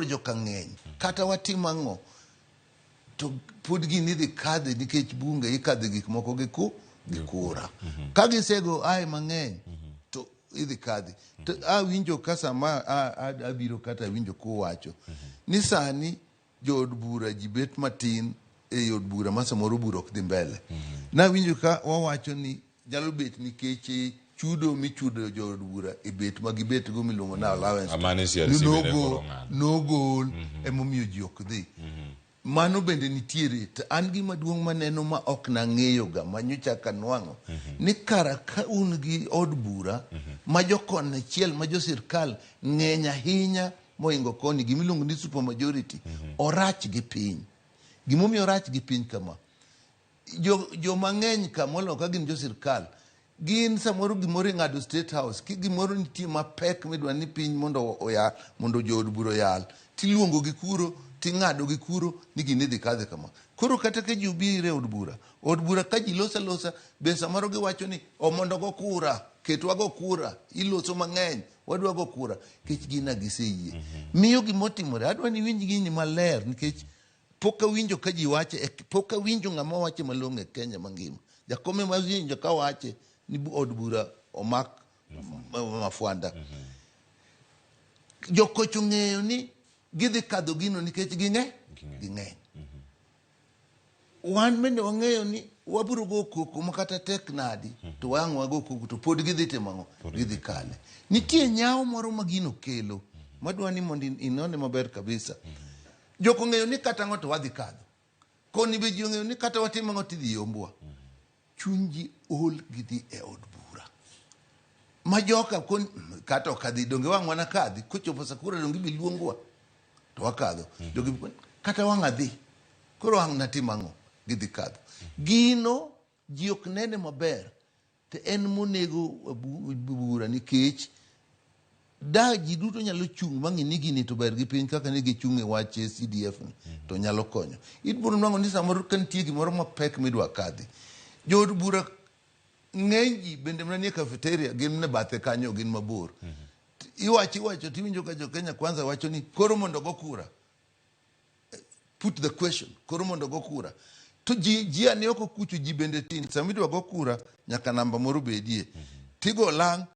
koro joka ng'eny kata watim ang'o to pod gini idhi kadhe nikech bunge ikadhe gik moko gi ku gi kura. Ka gisego ae mang'eny to idhi kadhi. To awinjo ka sama abiro kata awinjo kuwacho ni sani jood bura ji bet matin e od bura ma samoro bura ok dhi mbele. Nawinjo ka wawacho ni nyalo bet nikech chudo michudo jood bura e bet ma gibet go miluongo ni allowance. Mano CRC bende koro ng'ado. Nogol emomiyo ji ok dhi. Mano bende nitiere to an gima duong' maneno ma ok nang'eyo ga ma nyocha kanwang'o ni kara ka un gi od bura ma jokon achiel ma jo sirkal ng'eny ahinya mohingo koni gimiluongo ni super majority orach gi piny. Gimomiyo orach gi piny kama joma ng'eny ka moloyo ka gin jo sirkal gin samoro gimoro ing'ado State House ki gimoro nitie mapek midwa ni piny mondo oyal mondo jood bura oyal tiluongo gi kuro ting'ado gi kuro ni gini dhi kadhe kama. Koro kata ka ji obiro e od bura, od bura ka ji loso alosa be samoro giwacho ni o mondo go kura ketwa go kura iloso mang'eny wadwa go kura nikech gin giseyie. Miyo gimotimore adwa ni iwinj gini maler nikech pok awinjo ka ji wache, pok awinjo ng'ama wache malong'o e Kenya mangima. Jakom ema awinjo ka wache ni od bura omak mafwanda. Jokoch ong'eyo ni gidhi kadho gino nikech ging'e ging'eny. Wan bende wang'eyo ni wabiro go koko ma kata tek nadi to wang' wago koko to pod gidhi timo ang'o? Gidhi kale. Nitie nyawo moro ma gino kelo madwa ni mondo inone maber kabisa. Jok ong'eyo ni kata ang'o to wadhi kadho. Koni be ji ong'eyo ni kata watimo ang'o tidhi yombwa. Chuny ji ol gidhi e od bura. Ma joka kon kata ok adhi donge wang' wana kadhi kochopo sa kura donge ibi luongwa to wakadho. Jogi kata wang' adhi koro wang' natim ang'o gidhi kadho. Gino ji ok nene maber to en monego bura nikech da ji duto nyalo chung' mang'i ni gini to ber gi piny kaka ne gichung' e wach CDF ni to nyalo konyo. Ibiro nwang'o ni samoro ka nitie gimoro mapek midwa kadhi. Jood bura ng'eny ji bende mana nie cafeteria gin mana e bathe kanyo gin mabor. Iwacho iwacho tiwinjo ka jo Kenya Kwanza wacho ni koro mondo go kura. Put the question koro mondo go kura. To ji ji ane oko kucho ji bende tin sama idwa go kura nyaka namba moro bedie. Tigo lang'